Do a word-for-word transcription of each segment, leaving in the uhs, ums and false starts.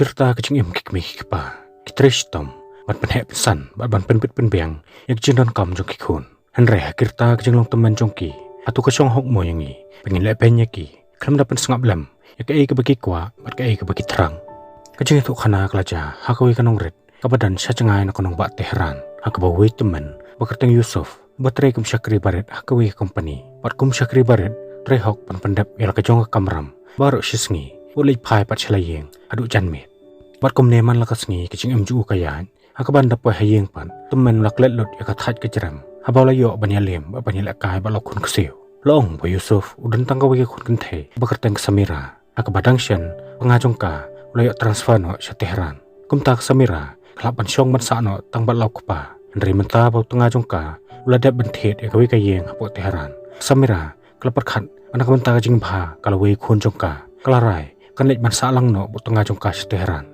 Ki rta ka jingim ki kmie ki kpa ki trei shitom ban pynheh pynsan bad ban pynbit pynbiang ïa ka jingdonkam jong ki khun. Hynrei ha ki rta ka jinglong tymmen jong ki, hato ka shong hok mo ïa ngi ba ngin leh beiñ ïa ki khlem da pynsngap lem ïa kaei kaba ki kwah bad kaei kaba ki thrang? Ka jingïathuh khana ka la jia ha kawei ka nongrit kaba don sha jngai na ka nongbah Tehran, ha kaba uwei u tymmen ba kyrteng Yusuf ba trei kum shakri barit ha kawei ka kompani. Bad kum shakri barit trei hok ban pyndep ïa la ka jong ka kamram baroh shi sngi, u leit phai pat sha la ïing haduh janmiet. Bad kumne man la ka sngi ka jingim jong u ka ïaid, ha kaba ynda poi ha ïing pat, u tymmen u la klet lut ïa ka thait ka jrem haba u la ïoh ban ïalam bad ban ïalehkai bad la u khun ksiew. La ong ba u Yusuf u don tang kawei ka khun kynthei ba kyrteng ka Samira, ha kaba dang shen u tnga jong ka u la ïoh transfer noh sha Tehran. Kumta ka Samira ka lah ban shong ban sah noh tang bad la u kpa. Hynrei mynta ba u tnga jong ka u la dep ban thied ïa kawei ka ïing hapoh Tehran, ka Samira ka la pyrkhat ba na ka bynta ka jingbha ka lawei khun jong ka, ka la rai kan leit ban sah lang noh bad u tnga jong ka sha Tehran.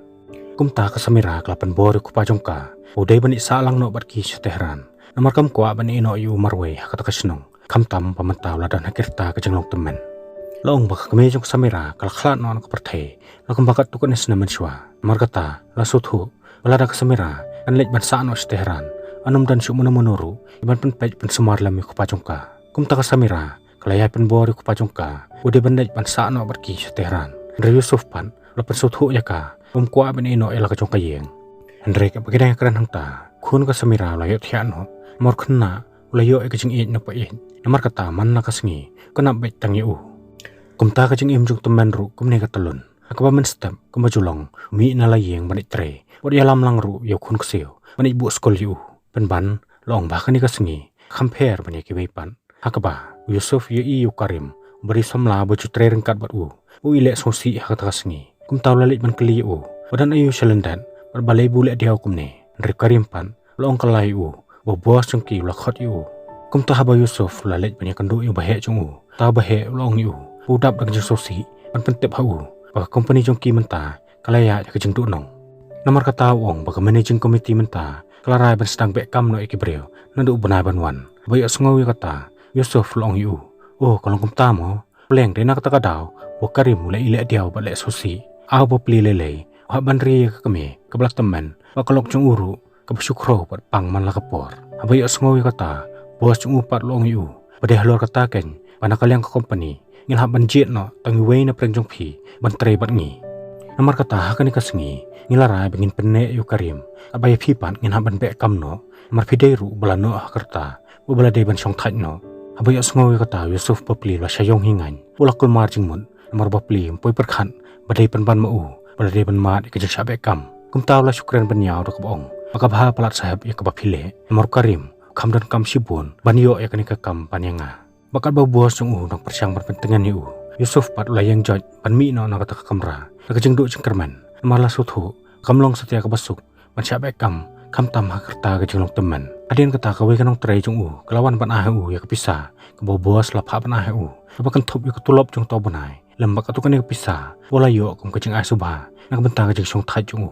Kumta ka Samira ka la pynbor ïa u kpa jong ka ba u dei ban leit sah lang noh bad ki sha Tehran, namar kam kwah ban ïeh noh ïa u marwei ha kata ka shnong, khamtam ba mynta u la don ha ki rta ka jinglong tymmen. La ong ba ka kmie jong ka Samira ka la khlad noh na ka pyrthei la kumba katto katne snem mynshuwa. Namar kata la sngewthuh ba lada ka Samira kan leit ban sah noh sha Tehran, yn ym don shuh mano mano ruh ban pynpeit pynsumar lem ïa u kpa jong ka. Kumta ka Samira ka la ïai pynbor ïa u kpa jong ka ba u dei ban leit ban sah noh bad ki sha Tehran. Hynrei u Yusuf pat u la pynsngewthuh ïa ka ba um kwah ban ïeh noh ïa la ka jong ka ïing. Hynrei kaba ki dang ïakren hangta, khun ka Samira u la ïohthiah noh, namar u khynnah u la ïoh ïa ka jingïeit na paieit. Namar kata man la ka sngi u khynnah beit tang ïa u. Kumta ka jingim jong u tymmen ruh kumne ka tyllun, ha kaba mynstep kumba ju long u mih na la ïing ban leit trei, bad ïalam lang ruh ïa u khun ksiew ban leit buh skul ïa u. Pynban la ong ba ha kane ka sngi ka kham pher ban ïa kiwei pat, ha kaba u Yusuf u ïohi ïa u Karim, u briew samla ba ju trei ryngkat bad u, u ïaleh sngewsih ha kata ka sngi. Kumta u la leit ban kylli ïa u ba don aïu sha lyndet bad balei ba u leh diaw kumne. Hynrei u Karim pat u la ong kylla ïa u ba u boss jong ki u la khot ïa u. Kumta haba u Yusuf u la leit ban ïakynduh ïa u baheh jong u, uta u baheh u la ong ïa u ba u dap da ka jingsngewsih ban pyntip ha u ba ka kompani jong ki mynta ka la ïaid ha ka jingduhnong. Namar kata u ong ba ka managing committee mynta ka la rai ban sdang beh kam noh ïa ki briew naduh u bnai ban wan. Haba ïohsngew ïa kata u Yusuf u la ong ïa u, o, ka long kumta mo? Pleng dei na kata ka daw ba u Karim u leh ïaleh diaw bad leh sngewsih. Aw bapli lei lei, u hap ban ri ïa ka kmie kaba la tymmen bad ka lok jong u ruh kaba shu khrew bad pang man la ka por. Haba ïohsngew ïa kata u boss jong u pat u la ong ïa u ba dei halor kata keiñ ba na ka liang ka kompani ngi la hap ban jied noh tang uwei na pdeng jong phi ban trei bad ngi. Namar kata ha kane ka sngi ngi la rai ba ngin pynneh ïa u Karim, katba ïa phi pat ngin hap ban beh kam noh, namar phi dei ruh ba la noh ha ka rta, uba la dei ban shong thait noh. Haba ïohsngew ïa kata u Yusuf bapli u la sha ïong hi ngaiñ, u la kulmar jingmut, namar bapli um poi pyrkhat ba dei pynban ma u ba la dei ban mad ïa ka jingshah beh kam. Kumta u la shu kren ban ïaw da kaba ong ba ka bha palat sahep ïa kaba phi leh, namar u Karim u kham donkam shibun ban ïoh ïa kane ka kam ban ïa nga. Bad katba u boss jong u u dang pyrshang ban pyntngen ïa u, u Yusuf pat u la ïeng joit ban mih noh na kata ka kamra da ka jingduh jingkyrmen, namar la sngewthuh kam long satia kaba suk ban shah beh kam, khamtam ha ka rta ka jinglong tymmen. Hadien kata kawei ka nongtrei jong u ka la wan ban ai ha u ïa ka pisa kaba u boss la phah ban ai ha u, kaba kynthup ïa ka tulop jong uta u bnai lem bad katto katne ka pisa ba u la ïoh kum ka jingai sngewbha na ka bynta ka jingshong thait jong u.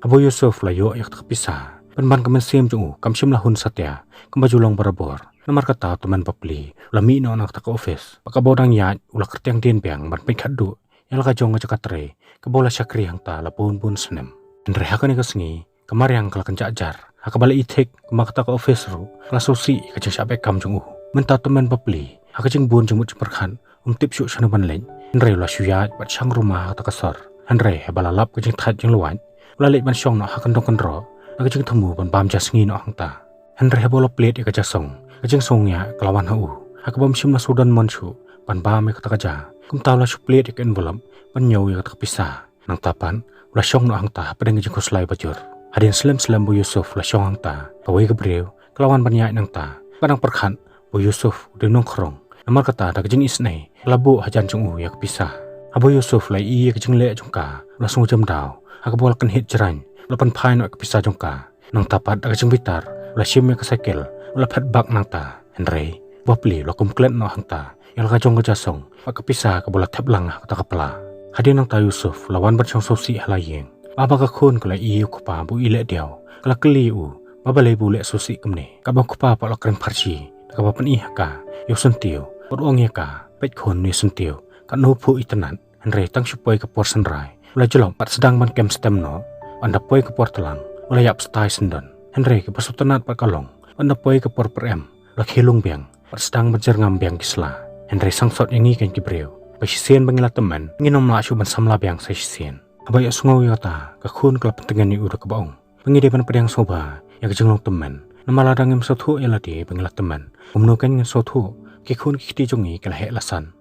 Haba u Yusuf u la ïoh ïa kata ka pisa, pynban ka mynsiem jong u kam shym la hun satia kumba ju long barabor. Namar kata u tymmen bapli u la mih noh na kata ka office, bad kaba u dang ïaid u la kyrtiang dien biang ban peit khatduh ïa la ka jong ka jaka trei kaba u la shakri hangta la bun bun snem. Hynrei ha kane ka sngi ka mariang ka la kynjah jar, ha kaba la i thik kumba kata ka office ruh ka la sngewsih ïa ka jingshah beh kam jong u. Mynta u tymmen bapli ha ka jingbun jingmut jingpyrkhat um tip shuh shano ban leit, hynrei u la shu ïaid bad shang ruma ha kata ka sor. Hynrei haba la lap ka jingthait jinglwait, u la leit ban shong noh ha kyndong kynroh na ka jingthmu ban bam ja sngi noh hangta. Hynrei haba u la plied ïa ka ja song, ka jingsngewngiah ka la wan ha u, ha kaba um shym la sngewdon mon shuh ban bam ïa kata ka ja. Kumta u la shu plied ïa ka envelope ban ñiew ïa kata ka pisa. Nangta pat u la shong noh hangta hapdeng ka jingkhuslai bajur. Hadien slem slem ba u Yusuf u la shong hangta, kawei ka briew ka la wan ban ïaid nangta, ka dang pyrkhat ba u Yusuf u dei u nongkhrong. Namar kata da ka jingisynei ka la buh hajan jong u ïa ka pisa. Haba u Yusuf u la ïohi ïa ka jingleh jong ka u la sngewjem daw, ha kaba u la kynhied jraiñ u la pynphai noh ïa ka pisa jong ka. Nangta pat da ka jingbitar u la shim ïa ka cycle u la phet bak nangta. Hynrei u bapli u la kum klet noh hangta ïa la ka jong ka ja song bad ka pisa kaba u la thep lang ha kata ka pla. Hadien nangta u Yusuf u la wan ban shong sngewsih ha la ïing. Haba ka khun ka la ïohi ïa u kpa ba u ïaleh diaw, ka la kylli ïa u ba balei ba u leh sngewsih kumne. Katba u kpa pat u la kren pharshi da kaba pyni ha ka ïa u syntiew bad u ong ïa ka, peit khun, une u syntiew katno u phuh itynnad. Hynrei tang shu poi ka por synrai u la jlop bad sdang ban kem stem noh. Bad da poi ka por tlang, u la ïap stai syndon. Hynrei kaba sngewtynnat bad ka long, bad da poi ka por pyrem, u la khie lung biang bad sdang ban jyrngam biang ki sla. Hynrei sangsot ïa ngi kein ki briew, ba shisien ba ngi la tymmen, ngin ym lah shuh ban samla biang sa shisien. Haba ïohsngew ïa kata, ka khun ka la pyntngen ïa u da kaba ong, ba ngi dei ban pdiang sngewbha ïa ka jinglong tymmen, namar lada ngim sngewthuh ïa lade ba ngi la tymmen, kumno kein ngin sngewthuh? Ki khun ki kti jong ngi ki la heh la san.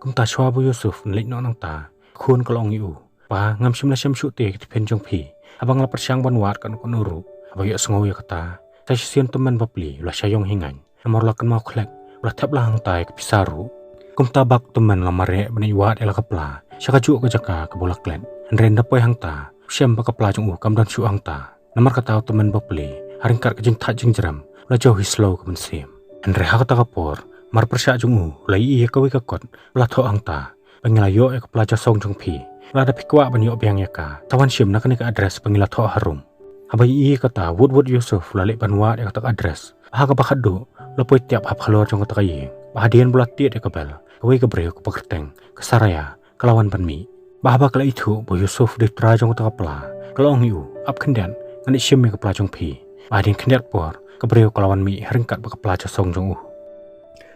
Kumta shuwa ba u Yusuf un leit noh nangta, ka khun ka la ong ïa u, Pa, ngam shym la shem shuh te ka tiphin jong phi. Haba nga la pyrshang ban wad katno katno ruh, haba ïohsngew ïa kata, sa shisien tymmen bapli u la shah ïong hi ngaiñ. Namar u la kynmaw khlek, u la thep lang hangta ïa ka pisa ruh. Kumta bak u tymmen u la mareh ban ïa wad ïa la ka pla sha kajuh ka jaka kaba u la klet. Hynrei ynda poi hangta, u shem ba ka pla jong u kam don shuh hangta. Namar kata u tymmen bapli, ha ryngkat ka jingthait jingjrem, u la jew hi slow ka mynsiem. Hynrei ha kata ka por, mar pyrshah jong u, u la ïohi ïa kawei ka kot ba la thoh hangta, ba ngi la ïoh ïa ka pla jong song jong phi. Lada phi kwah ban ïoh biang ïa ka, sa wan shim na kane ka address ba ngi la thoh harum. Haba ïohi ïa kata, wut wut u Yusuf u la leit ban wad ïa kata ka address. Ha kaba khatduh, u la poi tiap hapdeng halor jong kata ka ïing. Ba hadien ba u la tied ïa ka bell, kawei ka briew kaba kyrteng ka Saraya ka la wan ban mih. Ba haba ka la ithuh ba u Yusuf u dei u trai jong kata ka pla, ka la ong ïa u, Ap khyndiat, ngan ïa shim ïa ka pla jong phi. Ba hadien khyndiat por, ka briew ka la wan mih ha ryngkat bad ka pla jong song jong u.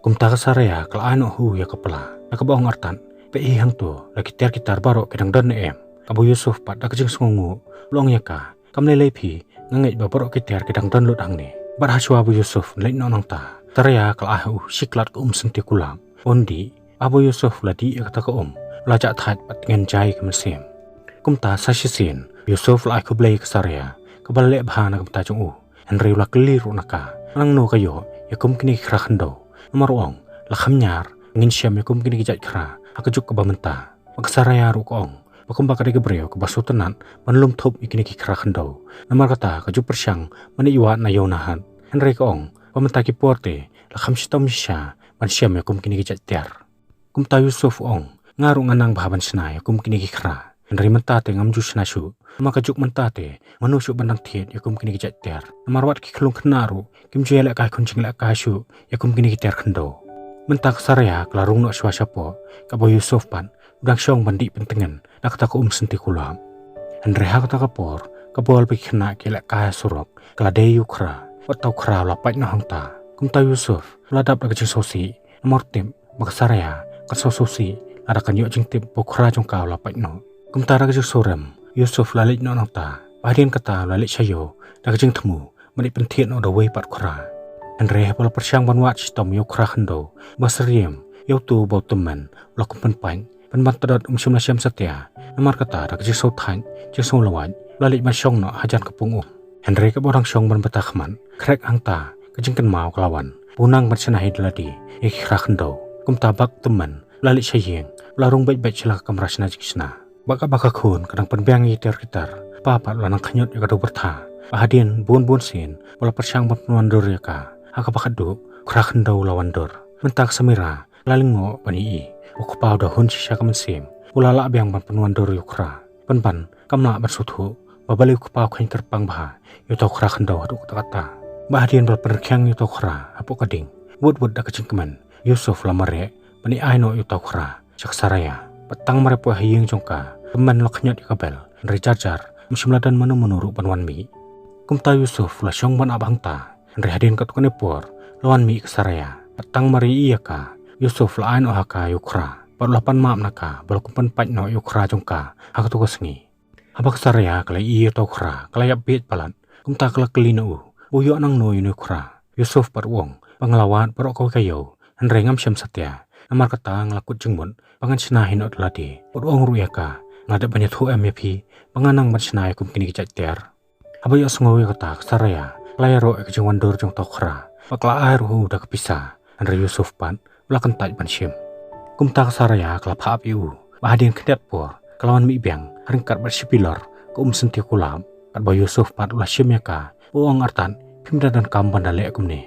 Kumta ka Saraya ka la ai noh ha u ïa ka pla, da kaba ong artat, Peit hi hangto, la ki tiar ki tar baroh ki dang don ne em? Kaba u Yusuf pat da ka jingsngewnguh u la ong ïa ka, Kam lei lei phi, nga ngeit ba baroh ki tiar ki dang don lut hangne. Bad ha shuwa ba u Yusuf un leit noh nangta, ka Saraya ka la ai ha u shi klat ka um synti kulab ban dih. Haba u Yusuf u la dih ïa kata ka um, u la jah thait bad tngen jai ka mynsiem. Kumta sa shisien, u Yusuf u la ai khublei ïa ka Saraya, kaba la leh bha na ka bynta jong u. Hynrei u la kylli ruh na ka, nangno ka ïoh ïa kum kine ki khra khyndew. Namar u ong, La kham ñiar ngin shem ïa kum kine ki jait khra ha ka juk kaba mynta. Bad ka Saraya ruh ka ong ba kumba ka dei ka briew kaba sngewtynnat ban lum thup ïa kine ki khra khyndew, namar kata ka ju pyrshang ban ïa wad na ïew na hat. Hynrei ka ong ba mynta ki por te la kham shitom shisha ban shem ïa kum kine ki jait tiar. Kumta u Yusuf u ong, Nga ruh nga nang bha ban shna ïa kum kine ki khra, hynrei mynta te ngam ju shna shuh. Namar ka juk mynta te mano shuh ban dang thied ïa kum kine ki jait tiar. Namar wat ki khyllung khynnah ruh kim ju ïalehkai khun jinglehkai shuh ïa kum kine ki tiar khyndew. Mynta ka Saraya ka la rung noh shuwa shapoh, kaba u Yusuf pat u dang shong ban dih pyntngen na kata ka um synti kulab. Hynrei ha kata ka por, ka bol ba ki khynnah ki lehkai ha surok ka la dei ïa u khra, wat uta u khra u la pait noh hangta. Kumta u Yusuf u la dap da ka jingsngewsih, namar u tip ba ka Saraya kan sngewsih lada kan ïoh jingtip ba u khra jong ka u la pait noh. Kumta da ka jingsngewrem, u Yusuf u la leit noh nangta. Ba hadien kata u la leit sha ïew da ka jingthmu ban ïa pynthied noh da uwei pat u khra. Hynrei haba u la pyrshang ban wad shitom ïa u khra khyndew ba syriem, ïa uto uba u tymmen u la kum pynpait, pynban tdot um shym la shem satia. Namar kata da ka jingsngewthait jingsngewlawait u la leit ban shong noh hajan ka pung um. Hynrei kaba u dang shong ban bata khmat, khrek hangta ka jingkynmaw ka la wan ba u nang ban shna hi da lade ïa ki khra khyndew. Kumta bak u tymmen u la leit sha ïing, u la rung beit beit sha la ka kamra shna jingshna. Bad kaba ka khun ka dang pynbiang ïa ki tiar ki tar, u kpa pat u la nang khñiot ïa ka dewbyrtha. Ba hadien bun bun sien ba la pyrshang ban pynwandur ïa ka, ha kaba khatduh u khra khyndew u la wandur. Mynta ka Samira ka la lyngngoh ban ïohi ba u kpa u da hun shisha ka mynsiem, u la lah biang ban pynwandur ïa u khra. Pynban kam lah ban sngewthuh ba balei u kpa u kheiñ kyrpang bha ïa uta u khra khyndew haduh katta katta. Ba hadien ba la pynrkhiang ïa uta u khra hapoh ka ding, wut wut da ka jingkmen, u Yusuf u la mareh ban ïa ai noh ïa uta u khra sha ka Saraya. Bad tang mar ïa poi ha ïing jong ka, u tymmen u la khñiot ïa ka bell, hynrei jar jar ym shym la don mano mano ruh ban wan mih. Kumta u Yusuf u la shong ban ap hangta, hynrei hadien katto katne por la wan mih ka Saraya. Bad tang mar ïa ïohi ïa ka, u Yusuf u la ai noh ha ka ïa u khra, bad u la pan map na ka ba la kum pynpait noh ïa u khra jong ka ha kato ka sngi. Haba ka Saraya ka la ïohi ïa uta u khra ka la ïap bieit palat. Kumta ka la kylli na u ba u ïoh nangno ïa une u khra. U Yusuf pat u ong ba nga la wad baroh kawei ka ïew, hynrei ngam shem satia. Namar kata nga la kut jingmut ba ngan shna hi noh da lade. Bad u ong ruh ïa ka, Nga dep ban ïathuh em ïa phi ba nga nang ban shna ïa kum kine ki jait tiar? Haba ïohsngew ïa kata ka Saraya ka la ïaroh ïa ka jingwandur jong uta u khra, bad ka la ai ruh ha u da ka pisa. Hynrei u Yusuf pat u la kyntait ban shim. Kumta ka Saraya ka la phah ap ïa u. Ba hadien khyndiat por ka la wan mih biang ha ryngkat bad shi bilor ka um synti kulab. Katba u Yusuf pat u la shim ïa ka, u ong artat, Phim da donkam ban da leh kumne.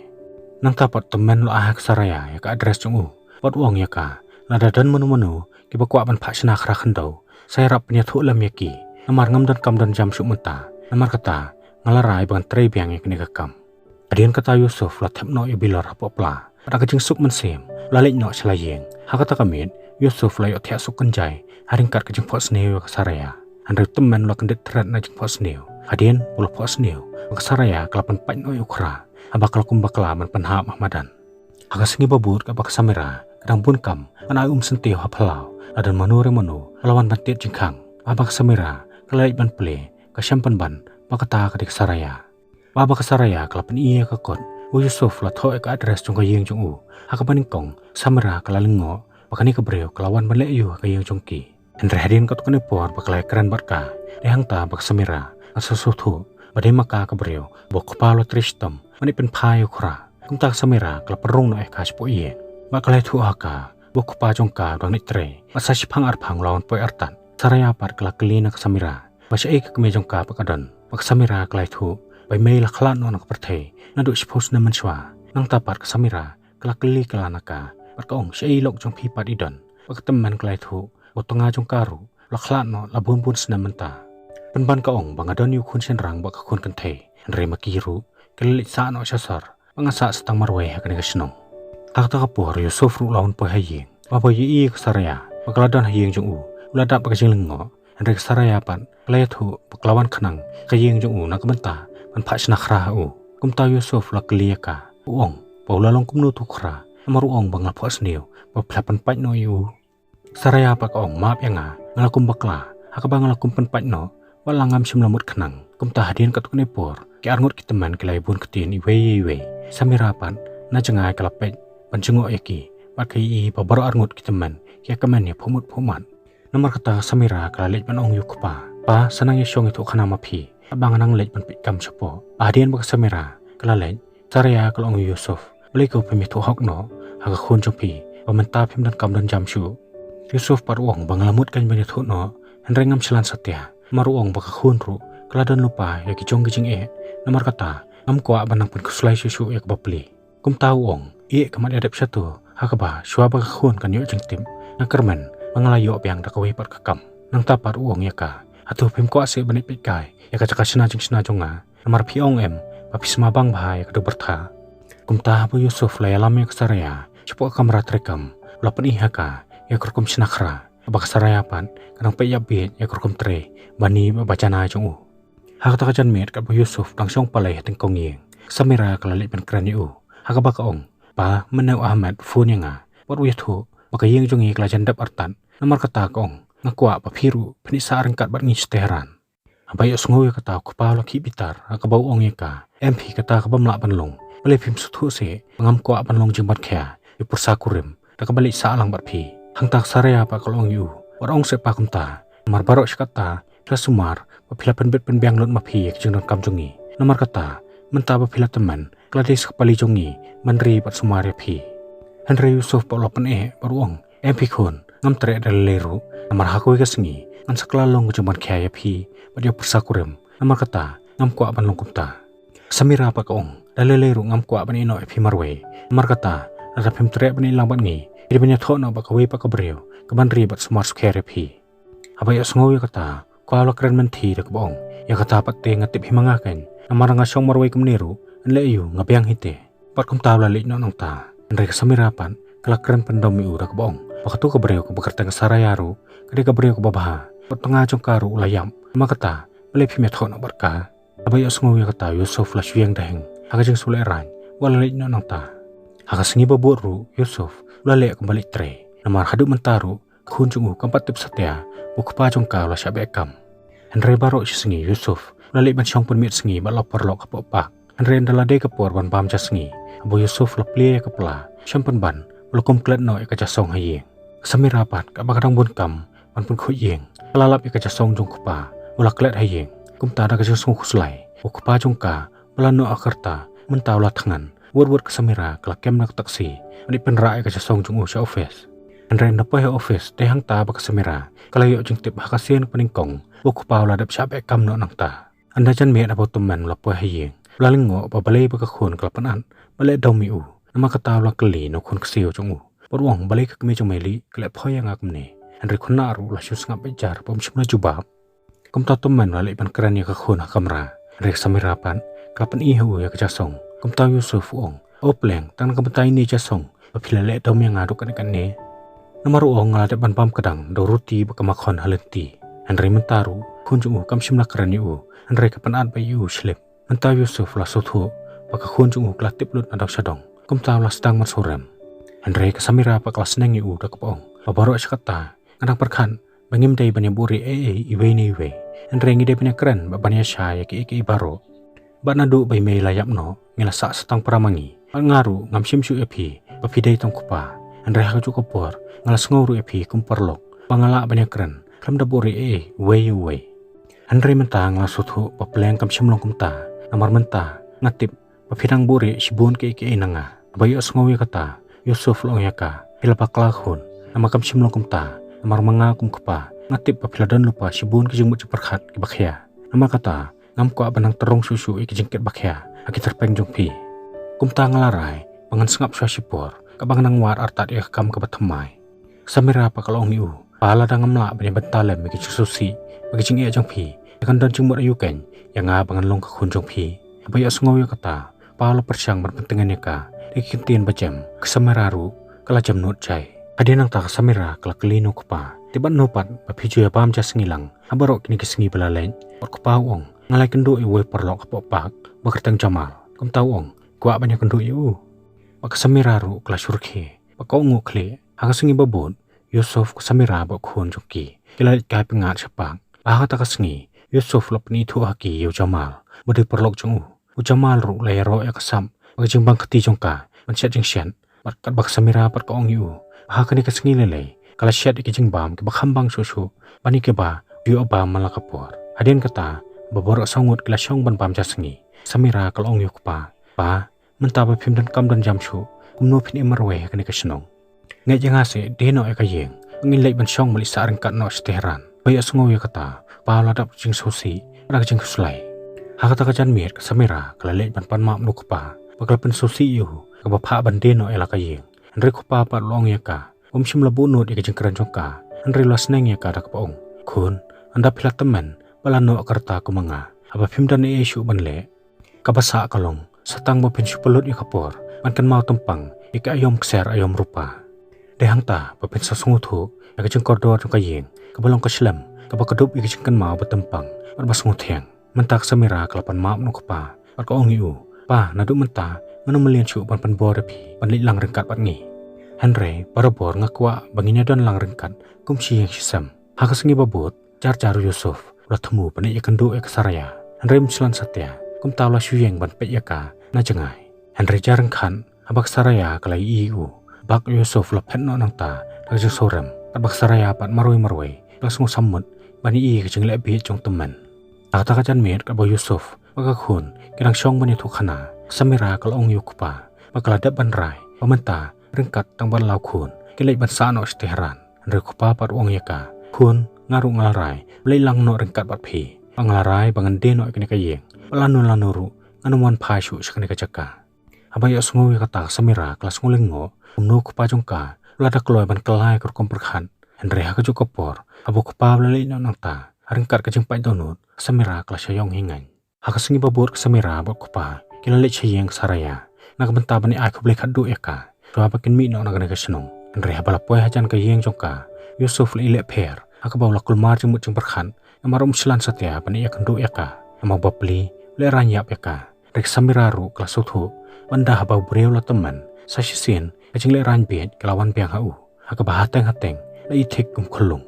Nangta pat u tymmen u la ai ha ka Saraya ïa ka address jong u, bad u ong ïa ka, Lada don mano mano kiba kwah ban phah shna khra khyndew, sa ïarap pynïathuh lem ïa ki. Namar ngam donkam don jam shuh mynta, namar kata nga la rai ba ngan trei biang ïa kane ka kam. Hadien kata u Yusuf u la thep noh ïa u bilor hapoh pla, bad da ka jingsuk mynsiem u la leit noh sha la ïing. Ha kata ka miet u Yusuf u la ïohthiah suk kynjai ha ryngkat ka jingphohsniew ïa ka Saraya. Hynrei u tymmen u la kyndit thret na jingphohsniew. Hadien ba u la phohsniew ba ka Saraya ka la pynpait noh ïa u Khra, haba ka la kum bakla ban pynhap ha madan. Ha ka sngi ba bud katba ka Samira ka dang bun kam ban ai umsyntiew ha phyllaw, la don mano re mano ba la wan ban tied jingkhang. Haba ka Samira ka la leit ban plie, ka shem pynban ba kata ka dei ka Saraya. Haba ka Saraya ka la pyni ïa ka kot, u Yusuf u la thoh ïa ka address jong ka ïing jong u. Ha kaba nyngkong ka Samira ka la lyngngoh ba kane ka briew ka la wan ban leh aïu ha ka ïing jong ki. Hynrei hadien katto katne por ba ka la ïakren bad ka, dei hangta ba ka Samira ka sngewthuh ba dei ma ka ka briew ba u kpa u la trei shitom ban ïa pynphai ïa u Khra. Kumta ka Samira ka la pynrung noh ïa ka shapoh ïing bad ka la ïathuh ha ka ba u kpa jong ka u dang leit trei bad sa shiphang arphang u la wan poi artat. Saraya pat ka la kylli na ka Samira ba shaei ka kmie jong ka pat ka don, bad ka Samira ka la ïathuh ba i mei i la khlad noh na ka pyrthei naduh shiphew snem mynshuwa. Nangta pat ka Samira ka la kylli kylla na ka bad ka ong, shaei i lok jong phi pat i don? Bad ka tymmen ka la ïathuh ba u tnga jong ka ruh u la khlad noh la bun bun snem mynta. Pynban ka ong ba nga don ïa u khun shynrang bad ka khun kynthei, hynrei ma ki ruh ki la leit sah noh sha sor, ba nga sah sa tang marwei ha kane ka shnong. Ha kata ka por u Yusuf ruh u la wan poi ha ïing. Haba u ïohi ïa ka Saraya ba ka la don ha ïing jong u, u la dap da ka jinglyngngoh. Hynrei ka Saraya pat ka la ïathuh ba ka la wan khnang ha ka ïing jong u na ka bynta ban phah shna khra ha u. Kumta u Yusuf u la kylli ïa ka, u ong ba u la long kumno uto u Khra, namar u ong ba nga la phohsniew ba phi la pynpait noh ïa u. Saraya pat ka ong, map ïa nga, nga la kum bakla, ha kaba nga la kum pynpait noh, wat la ngam shym la mut khnang. Kumta hadien katto katne por ki arngut ki tymmen ki la ïabun ktien iwei ïa iwei. Samira pat na jngai ka la peit ban jngoh ïa ki bad ka ïohi ba baroh arngut ki tymmen ki ïakmen ïa phuh mut phuh mat. Namar kata ka Samira ka la leit ban ong ïa u kpa, pa, sa nang ïashong ïathuh khana ma phi, katba nga nang leit ban peit kam shapoh. Hadien ba ka Samira ka la leit, Saraya ka la ong ïa u Yusuf, balei ko phim ïathuh hok noh ha ka khun jong phi ba mynta phim donkam don jam shuh? Yusuf pat u ong ba nga la mut keiñ ban ïathuh noh, hynrei ngam shlan satia, namar u ong ba ka khun ruh ka la don lypa ïa ki jong ki jingeh. Namar kata ngam kwah ban nang pynkhuslai shuh shuh ïa ka bapli. Kumta u ong, ïeh ka mat ïadep shato, ha kaba shuwa ba ka khun kan ïoh jingtip, nga kyrmen ba nga la ïoh biang da kawei pat ka kam. Nangta pat u ong ïa ka, hato phim kwah seh ban ïa peit kai ïa ka jaka shna jingshna jong nga? Namar phi ong em ba phi sma bang bha ïa ka dubyrtha. Kumta haba u Yusuf u la ïalam ïa ka Saraya shapoh ka kamra treikam, u la pyni ha ka ïa ka rukom shna khra, haba ka Saraya pat ka dang peit ïapbiej ïa ka rukom trei bani bad ba janai jong u. Ha kata ka janmiet katba u Yusuf u dang shong palei ha tyngkong ïing, ka Samira ka la leit ban kren ïa u, ha kaba ka ong, pa, mynne u Ahmed u phone ïa nga bad u ïathuh ba ka ïing jong ngi ka la jan dep artat. Namar kata ka ong, nga kwah ba phi ruh phin ïa sah ryngkat bad ngi sha Tehran. Haba ïohsngew ïa kata u kpa u la khih bitar, ha kaba u ong ïa ka, em phi, kata ka bym lah ban long. Balei phim sngewthuh seh ba ngam kwah ban long jingban khia ïa u pyrsa kurim da kaba leit sah lang bad phi? Hangta ka Saraya pat ka la ong ïa u, wat ong seh pa kumta, namar baroh shi katta phi la sumar ba phi la pynbit pynbiang lut ma phi ïa ka jingdonkam jong ngi. Namar kata mynta ba phi la tymmen, ka la dei sa ka pali jong ngi ban ri bad sumar ïa phi. Hynrei u Yusuf pat u la pyneh bad u ong, em phi khun, ngam treh da lei lei ruh, namar ha kawei ka sngi ngan sa kylla long ka jingban khia ïa phi bad ïa u pyrsa kurim. Namar kata ngam kwah ban long kumta. Ka Samira pat ka ong, da lei lei ruh ngam kwah ban ïeh noh ïa phi marwei. Namar kata lada phim treh ban ïeh lang bad ngi, phi dei ban ïathoh noh bad kawei pat ka briew kaban ri bad sumar sukher ïa phi. Haba ïohsngew ïa kata u kpa u la kren mynthi da kaba ong, ïa kata pat te nga tip hi ma nga keiñ, namar nga shong marwei kumne ruh, yn leh aïu, nga biang hi te. Bad kumta u la leit noh nangta. Hynrei ka Samira pat ka la kren pyndom ïa u da kaba ong ba kato ka briew kaba kyrteng ka Saraya ruh ka dei ka briew kaba bha, bad u tnga jong ka ruh u la ïap. Namar kata balei phim ïathoh noh bad ka? Haba ïohsngew ïa kata u Yusuf u la shu ïeng daheng ha ka jingsngewlehraiñ bad u la leit noh nangta. Ha ka sngi ba bud ruh u Yusuf u la leh kumba leit trei, namar haduh mynta ruh ka khun jong u kam pat tip satia ba u kpa jong ka u la shah beh kam. Hynrei baroh shi sngi u Yusuf u la leit ban shong pynmiet sngi bad la paralok hapoh park. Hynrei ynda la dei ka por ban bam ja sngi, haba u Yusuf u la plie ïa ka pla, u shem pynban ba u la kum klet noh ïa ka ja song ha ïing. Ka Samira pat kaba ka dang bun kam ban pynkhuid ïing, ka la lap ïa ka ja song jong u kpa ba u la klet ha ïing. Kumta da ka jingsngewkhuslai ba u kpa jong ka ba la noh ha ka rta mynta u la thngan, wut wut ka Samira ka la kem na ka taksi ban ïa pynrah ïa ka ja song jong u sha office. Hynrei ynda poi ha office, dei hangta ba ka Samira ka la ïoh jingtip ha ka sien kaba nyngkong ba u kpa u la dep shah beh kam noh nangta. Ynda janmiet haba u tymmen u la poi ha ïing, u la lyngngoh ba balei ba ka khun ka la pynat bad leh dom ïa u. Namar kata u la kylli na u khun ksiew jong u bad u ong, balei ka kmie jong me Lieh ka leh phai ïa nga kumne? Hynrei u khynnah ruh u la shu sngap beit jar ba um shym la jubab. Kumta u tymmen u la leit ban kren ïa ka khun ha kamra. Hynrei ka Samira pat ka la pyni ha u ïa ka ja song. Kumta u Yusuf u ong, o pleng, tang na ka bynta ine i ja song ba phi la leh dom ïa nga haduh katne katne? Namar u ong, nga la dep ban bam kdang da u ruti bad ka makhon ha lynti. Hynrei mynta ruh khun jong u kam shym la kren ïa u, hynrei ka pynat bha ïa u shlip. Mynta Yusuf la sngewthuh ba ka khun jong u ka la tip lut na dong sha dong. Kumta u la sdang ban sngewrem. Hynrei ka Samira pat ka la sneng ïa u da kaba ong, ba baroh shi katta nga dang pyrkhat ba ngim dei ban ïa buhrieh ei ei iwei na iwei. Hynrei ngi dei ban ïa kren bad ban ïa shai ïa kiei kiei baroh. Bad naduh ba i mei la ïap noh, ngi la sah sa tang para ma ngi. Bad nga ruh ngam shim shuh ïa phi ba phi dei tang u kpa. Hynrei ha kajuh ka por nga la sngew ruh ïa phi kum u paralok, ba nga lah ban ïa kren khlem da buhrieh ei ei uwei ïa uwei. Hynrei mynta nga la sngewthuh ba pleng kam shym long kumta. Namar mynta nga tip ba phi dang buhrieh shibun kiei kiei na nga. Haba ïohsngew ïa kata, Yusuf la ong ïa ka, phi la bakla khun. Namar kam shym long kumta. Namar ma nga kum u kpa, nga tip ba phi la don lypa shibun ki jingmut jingpyrkhat kiba khia. Namar kata ngam kwah ban nang tyrong shuh shuh ïa ki jingkit ba khia ha ki tyrpeng jong phi. Kumta nga la rai ba ngan sngap shuwa shipor, kaba ngan nang wad artat ïa ka kam kaba thymmai. Ka Samira pat ka la ong ïa u, pa, lada ngam lah ban ïa bynta lem ïa ki jingsngewsih bad ki jingeh jong phi, ïa kan don jingmut aïu keiñ ïa nga ba ngan long ka khun jong phi? Haba ïohsngew ïa kata, u pa u la pyrshang ban pyntngen ïa ka da ki kyntien ba jem. Ka Samira ruh ka la jem nud jai. Hadien nangta ka Samira ka la kylli na u kpa, te bad no pat ba phi ju ïa bam ja sngi lang ha baroh kine ki sngi ba la leit? Bad u kpa u ong, nga la ïakynduh ïa uwei u paralok hapoh park ba kyrteng Jamal. Kumta u ong, kwah ban ïakynduh ïa u? Bad ka Samira ruh ka la shu rkhie bad ka ong, u khlieh. Ha ka sngi ba bud, Yusuf, ka Samira bad u khun jong ki ki la leit kai pyngngad sha park. Bad ha kata ka sngi Yusuf u la pynithuh ha ki ïa u Jamal ba dei u paralok jong u. U Jamal ruh u la ïaroh ïa ka sap bad ka jingbang kti jong ka ban shet jingshet. Bad katba ka Samira pat ka ong ïa u, ha kane ka sngi lei lei ka la shet ïa ki jingbam kiba kham bang shuh shuh ban ïa kiba u ïoh bam man la ka por. Hadien kata, ba baroh saw ngut ki la shong ban bam ja sngi, ka Samira ka la ong ïa u kpa, pa, mynta ba phim donkam don jam shuh, kumno phin im marwei ha kane ka shnong? Ngeit ïa nga seh, die noh ïa ka ïing, ngin leit ban shong ban leit sah ryngkat noh sha Tehran. Haba ïohsngew ïa kata, u pa u la dap ka jingsngewsih bad ka jingkhuslai. Ha kata ka janmiet ka Samira ka la leit ban pan map na u kpa bad ka la pynsngewsih ïa u, kaba phah ban die noh ïa la ka ïing. Hynrei u kpa pat u la ong ïa ka, um shym la buh nud ïa ka jingkren jong ka, hynrei u la sneng ïa ka da kaba ong, khun, ynda phi la tymmen bad la noh ka rta kum ma nga, haba phim don ei ei shuh ban leh, kaba sah ka long sa tang ba phin shu pynlut ïa ka por ban kynmaw tympang ïa ka aïom ksiar aïom rupa. Dei hangta ba phin sa sngewthuh ïa ka jingkordor jong ka ïing, kaba long ka shlem kaba kdup ïa ka jingkynmaw ba tympang bad ba sngewthiang. Mynta ka Samira ka la pan map na u kpa bad ka ong ïa u, pa, naduh mynta ngam mlien shuh ban pynbor ïa phi ban leit lang ryngkat bad ngi. Hynrei barabor nga kwah ba ngin ïa don lang ryngkat kum shi ïing shi sem. Ha ka sngi ba bud, jar jar u Yusuf u la thmu ban leit ïakynduh ïa ka Saraya. Hynrei um shlur satia, kumta u la shu ïeng ban peit ïa ka na jngai. Hynrei jar ryngkat, haba ka Saraya ka la ïohi ïa u, bak u Yusuf u la phet noh nangta da ka jingsngewrem. Katba ka Saraya pat marwei marwei ka la sngewsammut ban ïohi ïa ka jingleh bieit jong u tymmen. Ha kata ka janmiet katba u Yusuf bad ka khun ki dang shong ban ïathuhkhana, ka Samira ka la ong ïa u kpa ba ka la dep ban rai ba mynta ryngkat tang bad la u khun kin leit ban sah noh sha Tehran. Hynrei u kpa pat u ong ïa ka, khun, nga ruh nga la rai ban leit lang noh ryngkat bad phi. Bad nga la rai ba ngan die noh ïa kane ka ïing bad lano lano ruh ngan ym wan phai shuh sha kane ka jaka. Haba ïohsngew ïa kata ka Samira ka la sngewlyngngoh kumno u kpa jong ka u la da kloi ban kylla ïa ka rukom pyrkhat. Hynrei ha kajuh ka por, haba u kpa u la leit noh nangta ryngkat ka jingpait dohnud, ka Samira ka la shah ïong hi ngaiñ. Ha ka sngi ba bud ka Samira bad u kpa ki la leit sha ïing ka Saraya na ka bynta ban ïa ai khublei khatduh ïa ka shuwa ba kin mih noh na kane ka shnong. Hynrei haba la poi hajan ka ïing jong ka, u Yusuf u la ïaleh pher ha kaba u la kulmar jingmut jingpyrkhat, namar um shlur satia ban ïakynduh ïa ka. Namar bapli u la ïaroh ïap ïa ka. Hynrei ka Samira ruh ka la sngewthuh ba ynda haba u briew u la tymmen, sa shisien ka jinglehrain bieit ka la wan biang ha u, ha kaba hateng hateng la ïathik kum u khyllung.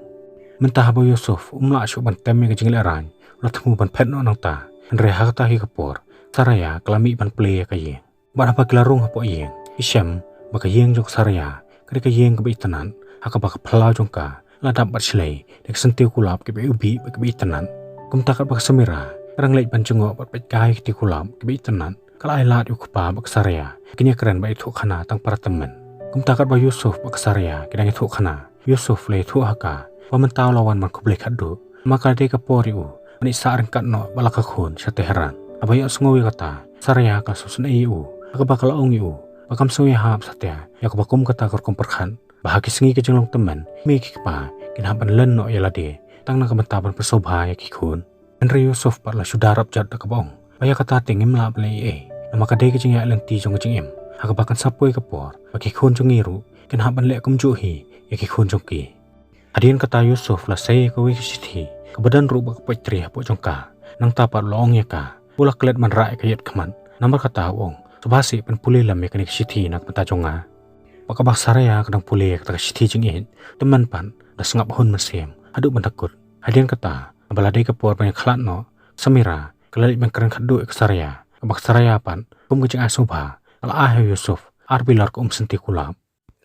Mynta haba u Yusuf um lah shuh ban tem ïa ka jinglehrain, u la thmu ban phet noh nangta. Hynrei ha kata hi ka por ka Saraya ka la mih ban plie ïa ka ïing. Bad haba ki la rung hapoh ïing, ki shem ba ka ïing jong ka Saraya ka dei ka ïing kaba itynnad, ha kaba ka phyllaw jong ka la dap bad shlei da ki syntiew kulap kiba iwbih bad kiba itynnad. Kumta katba ka Samira ka dang leit ban jngoh bad peit kai ki syntiew kulap kiba itynnad, ka la ai lad ïa u kpa bad ka Saraya ba kin ïakren bad ïathuhkhana tang para tymmen. Kumta katba u Yusuf bad ka Saraya ki dang ïathuhkhana, u Yusuf u la ïathuh ha ka ba mynta u la wan ban khublei khatduh, namar ka la dei ka por ïa u ban ïasah ryngkat noh bad la ka khun sha Tehran. Haba ïohsngew ïa kata, ka Saraya ka la sngewsynei ïa u, ha kaba ka la ong ïa u ba kam sngew ïahap satia ïa kaba kum kata ka rukom pyrkhat, ba ha ki sngi ka jinglong tymmen, ki mei ki kpa kin hap ban len noh ïa lade tang na ka bynta ban pynsngewbha ïa ki khun. Hynrei u Yusuf pat u la shu da rapjot da kaba ong ba ïa kata te ngim lah ban leh ei ei, namar ka dei ka jingïaid lynti jong ka jingim, ha kaba kan sa poi ka por ba ki khun jong ngi ruh kin hap ban leh kumjuh hi ïa ki khun jong ki. Hadien kata u Yusuf u la sei ïa kawei ka shithi Kaba don ruh bad ka poetry hapoh jong ka. Nangta pat u la ong ïa ka, u la klet ban rah ïa ka ïit khmat. Namar kata u ong, sngewbha seh pynpule lem ïa kane ka shithi na ka bynta jong nga. Bad kaba ka Sarai ka dang pule ïa kata ka shithi jingïeit, tymmen pat da sngap hun mynsiem haduh ban da kut. Hadien kata, haba la dei ka por ban ïakhlad noh, ka Samira ka la leit ban kren khatduh ïa ka Sarai. Kaba ka Sarai pat, kum ka jingai sngewbha, ka la ai ha u Yusuf ar bilor ka umsynti kulap.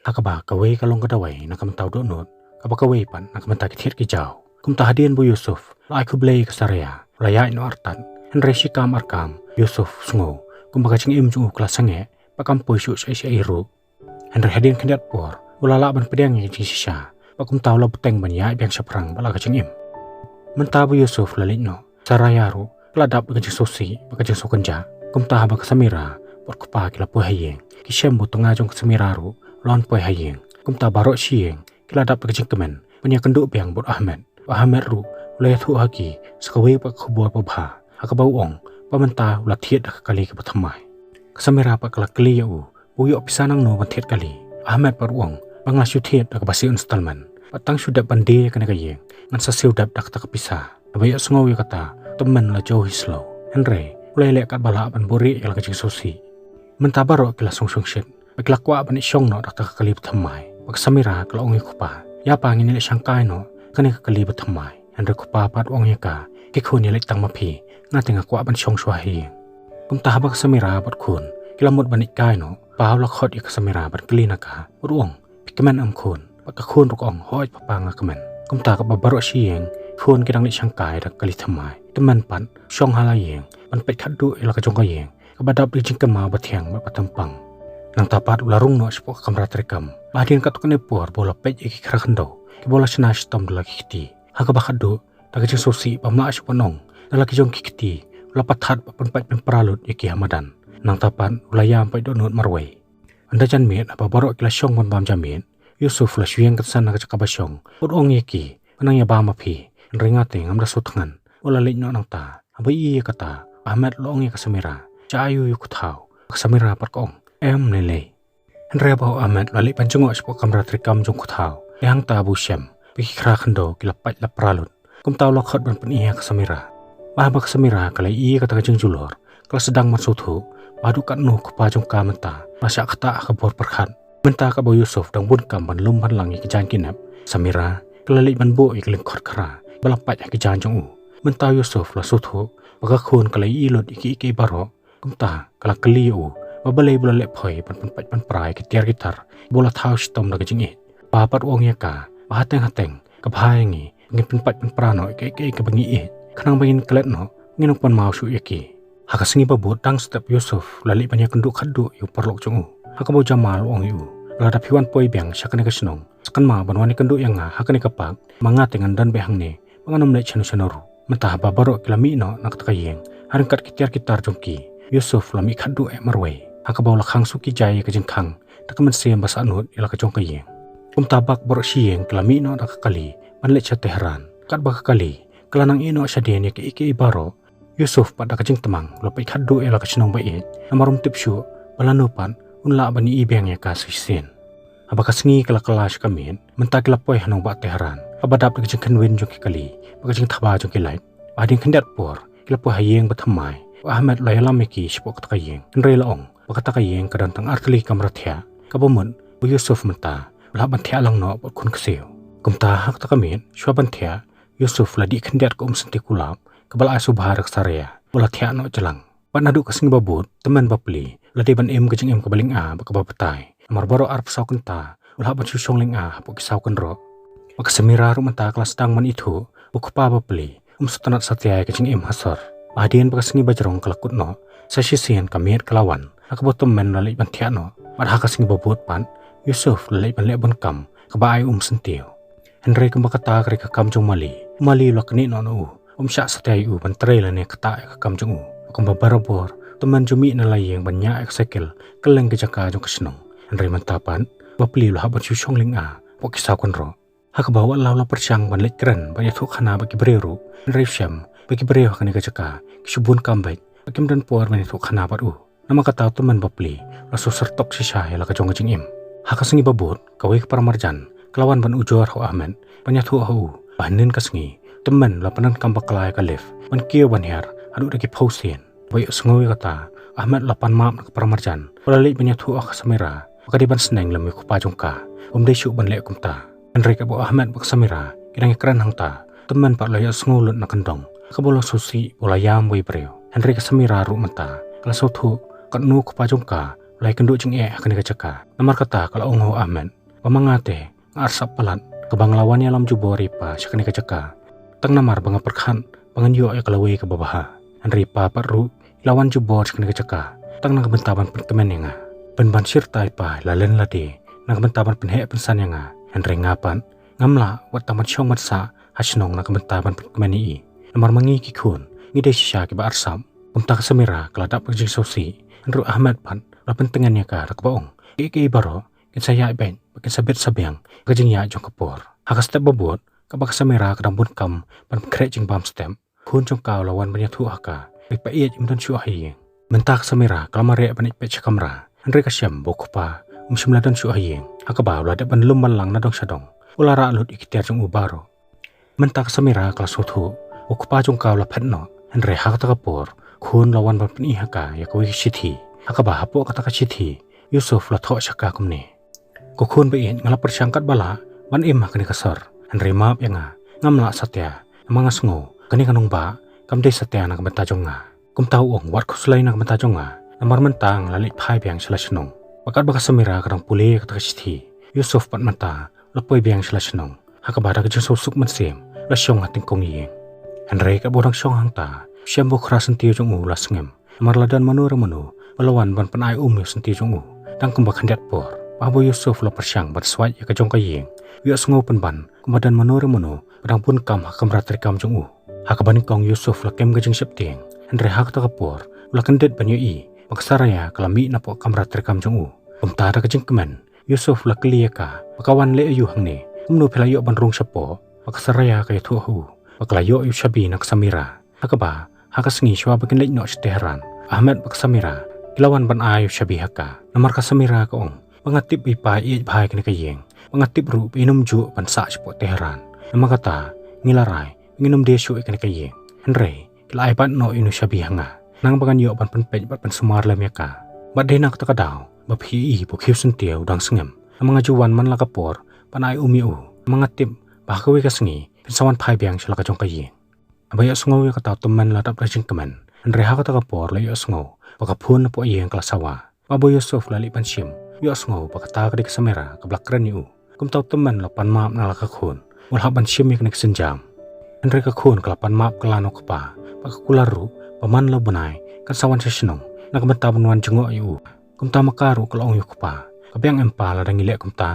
Ha kaba kawei ka long ka dawai na ka bynta u dohnud, kaba kawei pat na ka bynta ki thied ki jaw. Kumta hadien ba u Yusuf la ai khublei ïa ka Sarai, u la ïaid noh artat. Hynrei shi kam ar kam, u Yusuf u sngew kumba ka jingim jong u ka la sangeh, bad kam poi shuh shaei shaei ruh. Hynrei hadien khyndiat por, u la lah ban pdiang ïa ka jingshisha, bad kumta u la bteng ban ïaid biang shaphrang bad la ka jingim. Mynta ba u Yusuf u la leit noh, ka Sarai ruh ka la dap da ka jingsngewsih bad ka jingsngewkynjah. Kumta haba ka Samira bad u kpa ki la poi ha ïing, ki shem ba u tnga jong ka Samira ruh u la wan poi ha ïing. Kumta baroh shi ïing ki la dap da ka jingkmen ban ïakynduh biang bad u Ahmed. U Ahmed ruh u la ïathuh ha ki sa kawei pat ka khubor babha, ha kaba u ong ba mynta u la thied da ka kali kaba thymmai. Ka Samira pat ka la kylli ïa u ba u ïoh pisa nangno ban thied kali. U Ahmed pat u ong ba nga la shu thied da kaba siew installment, bad tang shu dep ban die ïa kane ka ïing, ngan sa siew dep da kata ka pisa. Haba ïohsngew ïa kata, u tymmen u la jew hi slow. Hynrei u la ïaleh katba lah ban buhrieh ïa la ka jingsngewsih. Mynta baroh ki la sngewsih shit, bad ki la kwah ban ïashong noh da kata ka kali bathymmai. Bad ka Samira ka la ong ïa u kpa, ïa pa, ngin ïaleh shangkai noh ïa kane ka kali bathymmai. Hynrei u kpa pat u ong ïa ka, khie khun, ïaleit tang ma phi, nga te nga kwah ban shong shuwa ha ïing. Kumta haba ka Samira bad u khun ki la mut ban leit kai noh, u pa u la khot ïa ka Samira ban kylli na ka, bad u ong, phi kmen em khun? Bad ka khun ruh ka ong, hooid papa, nga kmen. Kumta kaba baroh shi ïing ki khun ki dang leit shangkai da ka kali thymmai, u tymmen pat u shong ha la ïing ban peit khatduh ïa la ka jong ka ïing, kaba dap da ka jingkynmaw bathiang bad bathympang. Nangta pat u la rung noh shapoh ka kamra treikam. Bad hadien katto katne por ba u la peit ïa ki khra khyndew kiba u la shna shitom da la ki kti, ha kaba khatduh, da ka jingsngewsih bym lah shuh ban ong, da la ki jong ki kti u la pynthat bad pynpait pynpra lut ïa ki ha madan. Nangta pat u la ïam pait dohnud marwei. Ynda jan miet, haba baroh ki la shong ban bam jan miet, u Yusuf u la shu ïeng kynsan ha ka jaka ba shong, bad u ong ïa ki, ngan nang ïa bam ma phi, hynrei nga te ngam da sngewthngan. U la leit noh nangta. Haba ïohi ïa kata, u Ahmed u la ong ïa ka Samira, shah ïa u ïa u kynthau. Ka Samira pat ka ong, em, lei lei. Hynrei haba u Ahmed u la leit ban jngoh shapoh ka kamra treikam jong u kynthau, dei hangta ba u shem ba ki khra khyndew ki la pait la pra lut. Kumta u la khot ban pyni ha ka Samira. Bad haba ka Samira ka la ïohi ïa kata ka jingjulor, ka la sdang ban sngewthuh ba haduh katno u kpa jong ka mynta u la shah ktah ha ka bor pyrkhat. Mynta kaba u Yusuf u dang bun kam ban lum ban lang ïa ki jaiñ ki nep, ka Samira ka la leit ban buh ïa ka lyngkhot khra ba la pait ha ki jaiñ jong u. Mynta u Yusuf u la sngewthuh ba ka khun ka la ïohi lut ïa kiei kiei baroh. Kumta ka la kylli ïa u ba balei ba u la leh phoi ban pynpait pynpra ïa ki tiar ki tar ba u la thaw shitom da ka jingïeit. U pa pat u ong ïa ka ba hateng hateng ka bha ïa ngi ba ngin pynpait pynpra noh ïa kiei kiei kiba ngi ïeit, khnang ba ngin klet noh, ngin ym pan maw shuh ïa ki. Ha ka sngi ba bud, dang step u Yusuf u la leit ban ïakynduh khatduh ïa u paralok jong u, ha kaba u Jamal u ong ïa u ba lada phi wan poi biang sha kane ka shnong, sa kynmaw ban wan ïakynduh ïa nga ha kane ka park, ma nga te ngan don beit hangne, ba ngan ym leit shano shano ruh. Mynta haba baroh ki la mih noh na kata ka ïing ha ryngkat ki tiar ki tar jong ki, u Yusuf u la mih khatduh eh marwei, ha kaba u la khang suki jai ïa ka jingkhang da ka mynsiem ba sahnud ïa la ka jong ka ïing. Kumta bad baroh shi ïing ki la mih noh da ka kali ban leit sha Tehran. Katba ka kali ka la nang ïeh noh shadien ïa kiei kiei baroh, u Yusuf pat da ka jingtmang u la peit khatduh ïa la ka shnong ba ïeit, namar um tip shuh ba lano pat un lah ban ïohi biang ïa ka sa shisien. Haba ka sngi ka la kylla sha ka miet, mynta ki la poi ha nongbah Tehran, kaba dap da ka jingkhynwin jong ki kali bad ka jingthaba jong ki lait. Bad hadien khyndiat por ki la poi ha ïing bathymmai. U Ahmed u la ïalam ïa ki shapoh kata ka ïing, hynrei la ong ba kata ka ïing ka don tang artylli ki kamra thiah, kaba mut ba u Yusuf mynta u la hap ban thiah lang noh bad khun ksiew. Kumta ha kata ka miet, shuwa ban thiah, u Yusuf u la dih khyndiat ka umsynti kulap kaba la ai sngewbha da ka Sarai, u la thiah noh jlang. Bad naduh ka sngi ba bud, tymmen ba pli u la dei ban im ka jingim kaba lynga bad kaba batai. Namar baroh arphew saw kynta u la hap ban shu shong lynga hapoh ki saw kynroh. Bad ka Samira ruh mynta ka la sdang ban ithuh ba u kpa ba pli um sngewtynnat satia ïa ka jingim ha sor. Bad hadien ba ka sngi ba jrong ka la kut noh, sa shisien ka miet ka la wan, ha kaba u tymmen u la leit ban thiah noh. Bad ha ka sngi ba bud pat, u Yusuf u la leit ban leh bun kam kaba ai um syntiew. Hynrei kumba kata ka dei ka kam jong u Mali, u Mali u la knieh noh na u, um shah satia ïa u ban trei lane ktah ïa ka kam jong u. Bad kumba barabor, u tymmen u ju mih na la ïing ban ñiah ïa ka saikel kylleng ki jaka jong ka shnong. Hynrei mynta pat, ba pli u la hap ban shu shong lynga hapoh ki saw kynroh. Ha kaba wat la u la pyrshang ban leit kren bad ïathuh khana bad ki briew ruh, hynrei u shem ba ki briew ha kane ka jaka ki shu bun kam beit bad kim don por ban ïathuh khana bad u. Namar kata u tymmen ba pli u la shu syrtok shisha ïa la ka jong ka jingim. Ha ka sngi ba bud, kawei ka paramarjan ka la wan ban ujor ha u Ahmed ban ïathuh ha u ba hynnin ka sngi Tymmen la pyndonkam bakla ïa ka lift ban kiew ban hiar haduh da ki phew sien. Ba ïohsngew ïa kata, Ahmed la pan map na ka paramarjan, u la leit ban ïathuh ha ka Samira ba ka dei ban sneng lem ïa u kpa jong ka, um dei shuh ban leh kumta. Hynrei kaba u Ahmed bad ka Samira ki dang ïakren hangta, tymmen pat la ïohsngew lut na kyndong kaba u la sngewsih ba u la ïam wei briew. Hynrei ka Samira ruh mynta ka la sngewthuh katno u kpa jong ka u la ïakynduh jingeh ha kane ka jaka. Namar kata ka la ong ha u Ahmed ba ma nga te nga arsap palat kaba nga la wan ïalam jubor ïa phi sha kane ka jaka. Tang namar ba nga pyrkhat ba ngan ïoh ïa ka lawei kaba bha. Hynrei phi pat ruh phi la wan jubor sha kane ka jaka tang na ka bynta ban pynkmen ïa nga, pynban shirta ïa phi la lynti lade na ka bynta ban pynheh pynsan ïa nga. Hynrei nga pat ngam lah wat tang ban shong ban sah ha shnong na ka bynta ban pynkmen ïa i. Namar ma ngi ki khun ngi dei shisha kiba arsap. Kumta ka Samira ka la dap ka jingsngewsih, hynrei u Ahmed pat u la pyntngen ïa ka da kaba ong, kiei kiei baroh kin sa ïaid beit bad kin sa bit sa biang ha ka jingïaid jong ka por. Ha ka step ba bud kaba ka Samira ka dang bun kam ban pynkhreh jingbam step, u khun jong ka u la wan ban ïathuh ha ka, peit, pha ïeit im don shuh ha ïing. Mynta ka Samira ka la mareh ban ïaid peit sha kamra, hynrei ka shem ba u kpa um shym la don shuh ha ïing. Ha kaba u la dep ban lum ban lang na dong sha dong, u la rah lut ïa ki tiar jong u baroh. Mynta ka Samira ka la sngewthuh ba u kpa jong ka u la phet noh. Hynrei ha kata ka por u khun u la wan ban pyni ha ka ïa kawei ka shithi, ha kaba hapoh kata ka shithi u Yusuf u la thoh sha ka kumne: Ko khun ba ïeit, nga la pyrshang katba lah ban im ha kane ka sor, hynrei map ïa nga, ngam lah satia. Namar nga sngew kane ka nongbah kam dei satia na ka bynta jong nga. Kumta u ong, wat khuslai na ka bynta jong nga, namar mynta nga la leit phai biang sha la shnong. Bad katba ka Samira ka dang pule ïa kata ka shithi, u Yusuf pat mynta u la poi biang sha la shnong, ha kaba da ka jingsuk mynsiem u la shong ha tyngkong ïing. Hynrei katba u dang shong hangta, u shem ba u khra syntiew jong u u la sngem, namar la don mano re mano ba la wan ban pynai um ïa u syntiew jong u tang kumba khyndiat por. Bad haba u Yusuf u la pyrshang ban swait ïa ka jong ka ïing, u ïohsngew pynban kumba don mano re mano ba dang bun kam ha ka kamra treikam jong u. Ha kaba nyngkong u Yusuf u la kem ka jingsheptieng, hynrei ha kata ka por u la kyndit ban ïohi ba ka Saraya ka la mih napoh ka kamra treikam jong u. Kumta da ka jingkmen u Yusuf u la kylli ïa ka ba ka wan leh aïu hangne, kumno phi la ïoh ban rung shapoh. Bad ka Saraya ka ïathuh ha u ba ka la ïoh ïa u shabi na ka Samira. Ha kaba ha ka sngi shuwa ba kin leit noh sha Tehran, Ahmed bad ka Samira ki la wan ban ai u shabi ha ka. Namar ka Samira ka ong ba nga tip ba i pa i ïeit bha ïa kane ka ïing, ba nga tip ruh ba in ym juh ban sah shapoh Tehran. Namar kata ngi la rai ba ngin ym die shuh ïa kane ka ïing. Hynrei ki la ai bat noh ïa u shabi ha nga, nang ba ngan ïoh ban pynpeit bad pynsumar lem ïa ka. Bad dei na kata ka daw ba phi ïohi ba u khiew syntiew u dang sngem, namar nga ju wan man la ka por ban ai um ïa u. Namar nga tip ba ha kawei ka sngi phin sa wan phai biang sha la ka jong ka ïing. Haba ïohsngew ïa kata u tymmen la dap da jingkmen, hynrei ha kata ka por la ïohsngew ba ka phone napoh ïing ka la sawa. Bad haba u Yusuf u la leit ban shim, u ïohsngew ba kata ka dei ka Samira kaba la kren ïa u. Kumta u tymmen u la pan map na la ka khun, u la hap ban shim ïa kane ka sienjam. Hynrei ka khun ka la pan map kylla na u kpa bad ka kular ruh ba man la u bnai kan sa wan sha shnong na ka bynta ban wan jngoh ïa u. Kumta ma ka ruh ka la ong ïa u kpa, ka biang em pa lada ngi leh kumta?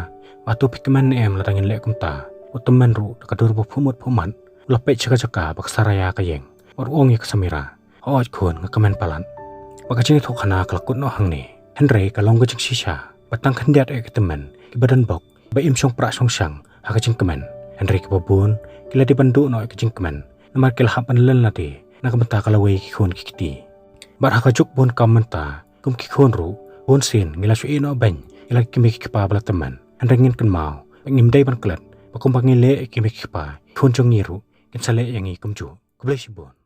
Bad hato phi kmen ne em lada ngin leh kumta? U tymmen ruh da ka dur ba phuh mut phuh mat u la peit sha ka jaka ba ka Saraya ka ïeng bad u ong ïa ka Samira, hooid khun, nga kmen palat. Bad ka jingïathuhkhana ka la kut noh hangne. Hynrei ka long ka jingshisha ba tang khyndiat eh ki tymmen kiba don bok, ba im shongpra shongshang ha ka jingkmen. Hynrei kiba bun ki la dei ban duh noh ïa ka jingkmen, namar ki la hap ban lynti lade na ka bynta ka lawei ki khun ki kti. Bad ha ka juk bun kam mynta, kum ki khun ruh bun sien ngi la shu ïeh noh beiñ ïa la ki kmie ki kpa ba la tymmen. Hynrei ngin kynmaw ba ngim dei ban klet ba kumba ngi leh ïa ki kmie ki kpa, ki khun jong ngi ruh kin sa leh ïa ngi kumjuh. Khublei shibun.